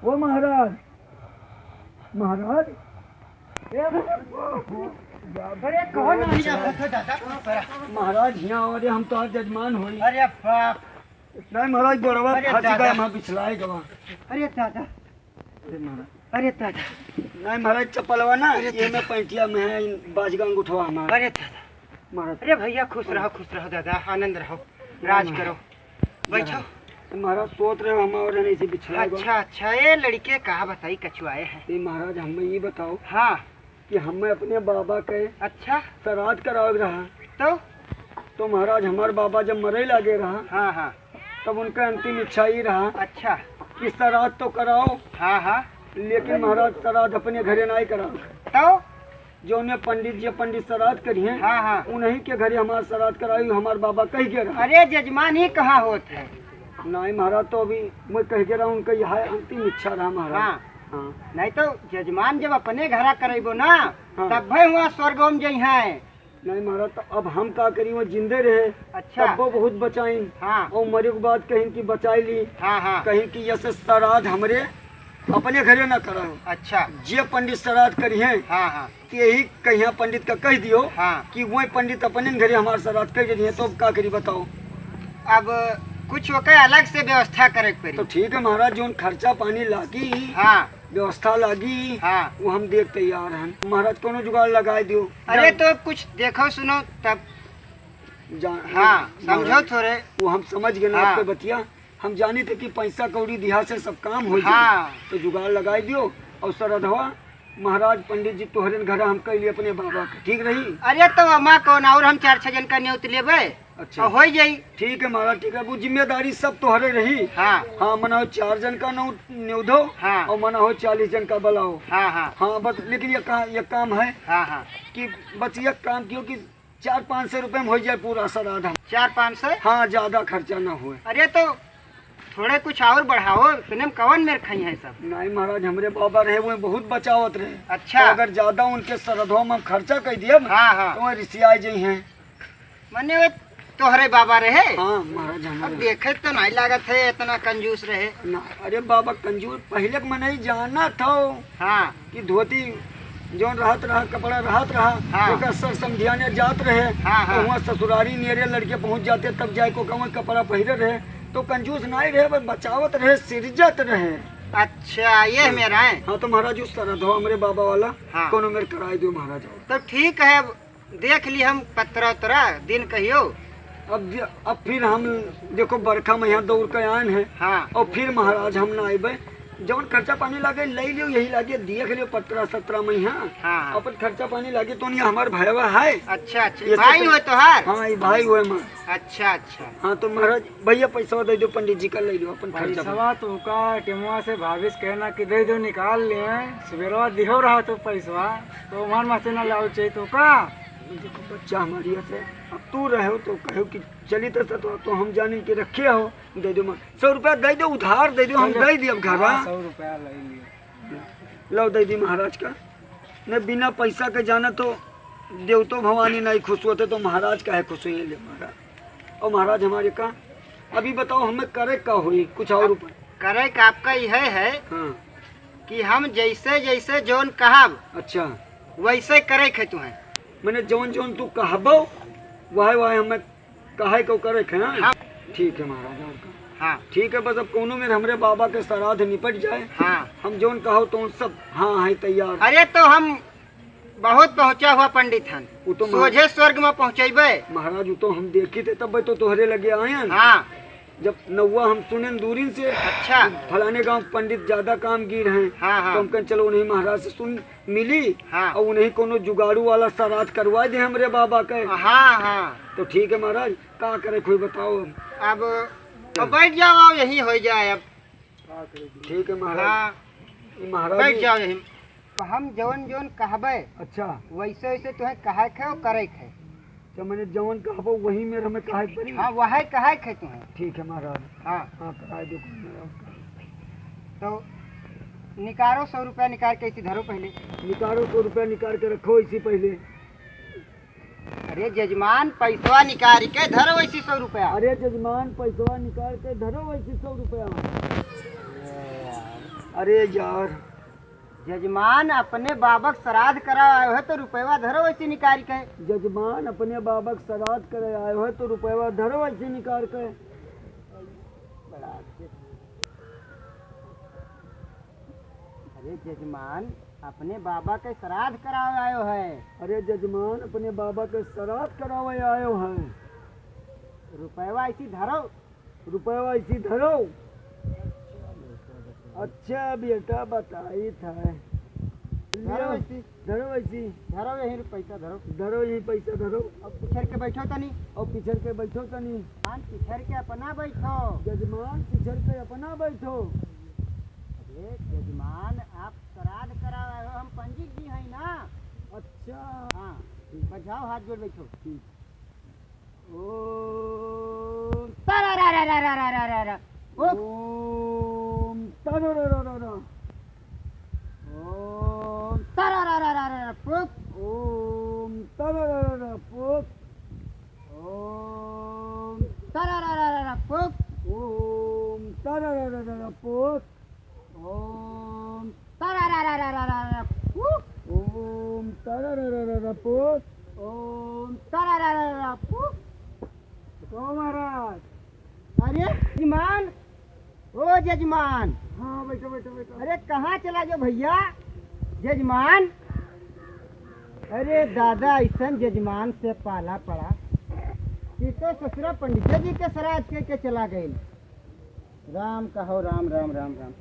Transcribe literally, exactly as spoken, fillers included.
ओ महाराज, महाराज। अरे, कौन आ गया? दादा, महाराज, हियाँ आओ रे, हम तोहार जजमान होई। अरे बाप। नहीं महाराज, गोड़वा अरे फांसी दादा। गया, वहाँ बिछलाए गवा। अरे दादा। अरे महाराज। अरे दादा। नहीं महाराज, चप्पलवा ना, अरे ये दादा। में पैंटिया में है, बाज का अंगूठवा हमार। अरे दादा। महाराज। अरे भैया, खुश रहो, खुश रहो दादा, आनंद रहो, राज करो, बैठो। महाराज, सोत रहे हो, हम और नहीं से बिछला गो। अच्छा, अच्छा, ये लड़के का बताई कछुआए हैं। ये महाराज, हमें ये बताओ हाँ। कि हमें अपने बाबा के अच्छा। श्राद्ध करावे रहा। तो? तो महाराज, हमार बाबा जब मरे लागे रहा, हाँ, हाँ। तब उनका अंतिम इच्छा ये रहा अच्छा। कि श्राद्ध तो कराओ, हाँ, हाँ। लेकिन महाराज, श्राद्ध अपने घरे नहीं कराओ। तो? जौने पंडित जी पंडित श्राद्ध करिहें, हाँ, हाँ। उन्हीं के घरे हमार श्राद्ध कराई, हमार बाबा कह के रहा। अरे जजमान, ये कहाँ होत है? नहीं महाराज, तो अभी मैं कह के रहा, उनका यह अंतिम इच्छा रहा महाराज। हाँ। हाँ। नहीं तो जजमान जब अपने घरा करइबो ना, हाँ। तब भाई वहाँ स्वर्ग में जइहें। नहीं महाराज, तो अब हम का करी, वो जिंदे रहे, अच्छा। तब वो बहुत बचाइन। हाँ। और मरे के बाद कहीं कि बचाई ली, हाँ, हाँ। कहीं कि यस श्राद्ध हमरे अपने घरे ना कराओ। अच्छा। जे पंडित श्राद्ध करिहें, हाँ, हाँ। कि यही कहिया पंडित का कह दियो हाँ। कि वही पंडित अपने घरे हमार श्राद्ध कर दिए, तो अब का करी बताओ? अब कुछ ओके अलग से व्यवस्था करे के पड़ी। तो ठीक है महाराज, जोन खर्चा पानी लागी, हाँ। व्यवस्था लागी, हाँ। वो हम देख तैयार हैं। महाराज, कोनो जुगाड़ लगाए दियो। अरे जान- तो कुछ देखो सुनो तब। जान- हाँ, जान- समझो थोड़े। वो हम समझ गए ना हाँ। आपके बतिया। हम जानी थे कि पैसा कौड़ी दिहा से सब काम हो जाए। हाँ। तो जुगाड़ लगाई दियो और श्रद्धवा महाराज पंडित जी तोहरे घर हम कैली अपने बाबा के, ठीक रही? अरे तो अमा कौन और हम चार छह जन का न्योत लेबे। अच्छा। और हो जाई। ठीक है महाराज, ठीक है, वो जिम्मेदारी सब तोहरे रही। हाँ। हाँ, मना हो चार जन का नौ-, न्योत दो हाँ। और मना हो चालीस जन का बुलाओ। हाँ, हाँ। हाँ, बस लेकिन ये का-, ये काम है हाँ, हाँ। कि बस ये काम कियो कि चार पाँच सौ रुपये में हो जाए पूरा श्राद्ध हम। चार पाँच सौ? हाँ, ज्यादा खर्चा ना हुए। अरे तो थोड़े कुछ और बढ़ाओ, इतने में कवन मेर खाई हैं सब? नहीं महाराज, हमरे बाबा रहे, वो बहुत बचावत रहे। अच्छा। तो अगर ज्यादा उनके श्रद्धवा में हम खर्चा कर दिए, हाँ, हाँ। तो वो रिसिया जाई हैं। मने वो तोहरे बाबा रहे? हाँ महाराज, अब हमारे। देखे तो नहीं लागत है इतना कंजूस रहे। ना, अरे बाबा कंजूस पहले के मनई जानत हो। हाँ। कि धोती जौन रहत रहा, कपड़ा रहत रहा, हाँ। ओकर सर समधियाने जात रहे, हाँ, तो हाँ। वहाँ ससुरारी नियरे लड़के पहुँच जाते, तब जाए को कहूँ कपड़ा पहिरे रहे, तो कंजूस नाई रहे, बस बचावत रहे, सिरजत रहे। अच्छा, ये हाँ। मेरा है। हाँ, तो महाराज, उस श्रद्धवा हमरे बाबा वाला हाँ। कोनो मेर कराए दियो महाराज। तो ठीक है, अब देख ली हम पत्रा उतरा, दिन कहियो। अब ज-, अब फिर हम देखो बरखा में यहाँ दौड़ के आए हैं। हाँ। और फिर महाराज हम ना आइबे। जौन खर्चा पानी लागे, ले लियो, यही लागे, देख लियो, पत्रा सत्रा में यहाँ। हाँ, हाँ। अपन खर्चा पानी लागे तो नहीं, हमार भयवा है। अच्छा, अच्छा। ये भाई सब होए तोहार? हाँ, ये भाई होए माँ। अच्छा, अच्छा। हाँ, तो महाराज, भैया पैसा दे दो, पंडित जी का ले लो अपन खर्चा पानी। पैसवा तो का टेमवा से भाभी से कहना कि दे दो, निकाल लिए। सुबेरवा दिहो रहा तो पैसवा, तो मान मासे ना लाओ चाहिए तो का? देखो बच्चा हमारी है, अब तू रहे हो तो कहो कि चली तो सतवा, तो हम जाने कि रखे हो, दे दो, माँ, सौ रुपया दे दो, उधार दे दो, हम चलो। दे दिए अब घर। हाँ, सौ रुपया ले लियो। लो, दे दी महाराज का। ने बिना पैसा के जाना तो देवतो भवानी नहीं खुश होते, तो महाराज काहे खुश हुई ले महाराज। और महाराज हमारे का, अभी बताओ हमें करे का होई, कुछ और अब उपाय? करे का आपका यह है हाँ। कि हम जैसे जैसे जौन कहब, अच्छा। वैसे करे के तुम्हें। मैंने जौन जौन तू कहबो, वह वह हमें कहे को करे के, हाँ? हाँ। ठीक है महाराज, और का? हाँ। ठीक है, बस अब कोनो मेर हमरे बाबा के श्राद्ध निपट जाए। हाँ। हम जौन कहो तो सब हाँ है तैयार। अरे तो हम बहुत पहुँचा हुआ पंडित हन, वो तो महाराज सोझे स्वर्ग में पहुँचेबे। महाराज, वो तो हम देखी थे, तब तो तोहरे लगे आए हैं। हाँ। जब नौवा हम सुने दूरिन से, अच्छा। फलाने गांव पंडित ज्यादा कामगीर हैं, हाँ, हाँ। तो हम कहें चलो उन्हीं महाराज से सुन मिली हाँ। और उन्हीं कोनो जुगाड़ू वाला श्राद्ध करवा दे हमरे बाबा के। हाँ, हाँ। तो ठीक है महाराज, का करे कोई बताओ अब। अब तो बैठ जाओ, यही हो जाए अब। ठीक है महाराज। हाँ। ई महाराज बैठ जी। जाओ यही। हम जवन जवन कहबे, अच्छा। वैसे वैसे तुहें कहे के और करे के। तो मैंने जवन कहबो वही में हमें कहे के पड़ी? हाँ, वही कहे के तुहें। ठीक है महाराज। हाँ। हाँ, कराए दो। तो निकालो सौ रुपया निकाल के इसी धरो पहले। निकालो सौ रुपया निकाल के रखो इसी पहले। अरे जजमान, पैसवा निकाल के धरो वैसी सौ रुपया। अरे जजमान, पैसवा निकाल के धरो वैसी सौ रुपया। अरे यार। जजमान, अपने बाबक श्राद्ध करावे आयो है तो रुपयवा धरो ऐसे निकाल के। जजमान, अपने बाबक श्राद्ध करे आयो है तो रुपयवा धरो ऐसे निकाल के। बड़ा अच्छे। अरे जजमान, अपने बाबा के श्राद्ध करावे आयो है। अरे जजमान, अपने बाबा के श्राद्ध करावे आयो है। रुपयवा ऐसी धरो। रुपयवा ऐसी धरो। अच्छा बेटा, बताई था। धरो लियो, ऐसी। धरो ऐसी। धरो यही पैसा धरो। धरो यही पैसा धरो। अब पिछर के बैठो तनी। अब पिछर के बैठो तनी। मान पिछर के अपना बैठो। जजमान, पिछर के अपना बैठो। अरे जजमान, आप श्राद्ध करावे हो, हम पंडित जी हैं ना। अच्छा। हाँ, बजाओ, हाथ जोड़ बैठो। ठीक। ओम तारारारारारारारा। ओम। ओम तारारारारारा। ओम तारारारारारा। पुक। ओम तारारारारा। पुक। ओम तारारारारारा। पुक। ओम तारारारारारा। पुक। ओम तारारारारारा। पुक। ओम तारारारारारा। पुक। ओम तारारारारारा। पुक। ओ महाराज। अरे जजमान, ओ जजमान। हाँ, बैठो, बैठो, बैठो। अरे कहाँ चला गयो भैया जजमान? अरे दादा, ऐसन जजमान से पाला पड़ा कि तो ससुरा पंडित जी के श्राद्ध के, के चला गए। राम कहो राम, राम, राम, राम।